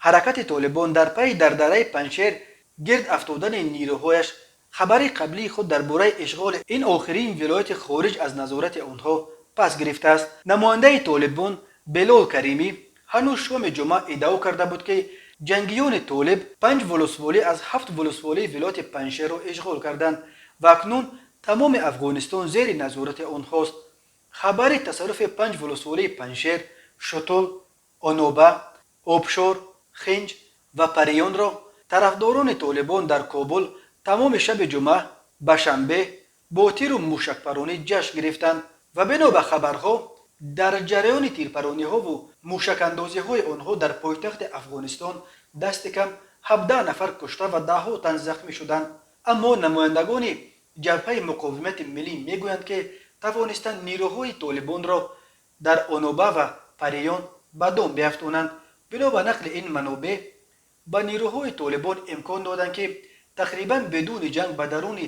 Ҳаракати Толибон дар пайи дар дараи Панҷшер гирд афтодани нирӯҳояш хабари қаблии худ дар бораи ишғоли ин охирин вилояти хориҷ аз назорати онҳо пас гирифтааст. Намояндаи Толибон Белол Каримӣ ҳанӯз шоми ҷумъа иддао карда буд, ки ҷангиёни толиб панҷ волусволӣ аз ҳафт волусволии вилояти Панҷшерро ишғол карданд ва акнун тамоми Афғонистон зери назорати онҳост. Хабари тасарруфи панҷ волусволии Панҷшер, Шутул, Оноба, Обшор, Хинҷ ва Париёнро тарафдорони Толибон дар Кобул тамоми шаби ҷумъа ба шанбе бо тиру мушакпаронӣ ҷашн гирифтанд ва бино ба хабарҳо, дар ҷараёни тирпарониҳову мушакандозиҳои онҳо дар пойтахти Афғонистон дасти кам 17 нафар кушта ва даҳҳо тан захмӣ шуданд. Аммо намояндагони Ҷабҳаи муқовимати миллӣ мегӯянд, ки тавонистанд нирӯҳои толибонро дар Оноба ва Париён ба дом биафтонанд. Бино ба нақли ин манобеъ, ба нирӯҳои толибон имкон доданд, ки тақрибан бидуни ҷанг ба даруни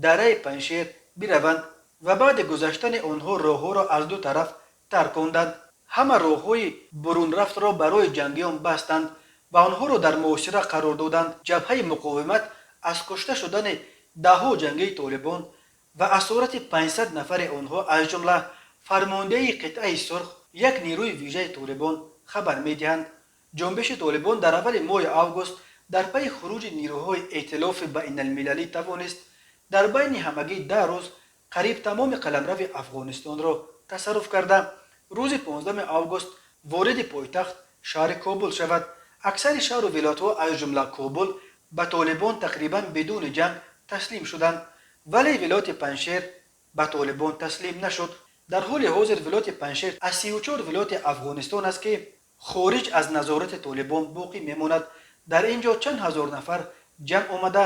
дараи Панҷшер бираванд ва баъди гузаштани онҳо роҳҳоро аз ду тараф тарконданд, ҳама роҳҳои бурунрафтро барои ҷангиён бастанд ва онҳоро дар муҳосира қарор доданд. Ҷабҳаи муқовимат аз кушта шудани даҳҳо ҷангии толибон ва асорати 500 нафари онҳо, аз ҷумла фармондеҳи Қитъаи сурх, як нирӯи вижаи толибон, хабар медиҳанд. Ҷунбиши Толибон дар аввали моҳи август дар пайи хуруҷи нирӯҳои эътилофи байналмилалӣ тавонист дар байни ҳамагӣ 10 рӯз қариб тамоми қаламрави Афғонистонро тасарруф карда, рӯзи 15 август вориди пойтахт, шаҳри Кобул, шавад. Аксари шаҳру вилоятҳо, аз ҷумла Кобул, ба толибон тақрибан бидуни ҷанг таслим шуданд, вале вилояти Панҷшер ба толибон таслим нашуд. Дар ҳоли ҳозир вилояти Панҷшер аз 34 вилояти Афғонистон аст, ки хориҷ аз назорати толибон боқӣ мемонад. Дар ин ҷо чанд ҳазор нафар ҷамъ омада,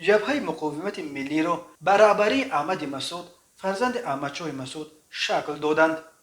Ҷабҳаи муқовимати миллиро ба раҳбарии Аҳмади Масуд, фарзанди Аҳмадшоҳи Масуд, шакл доданд.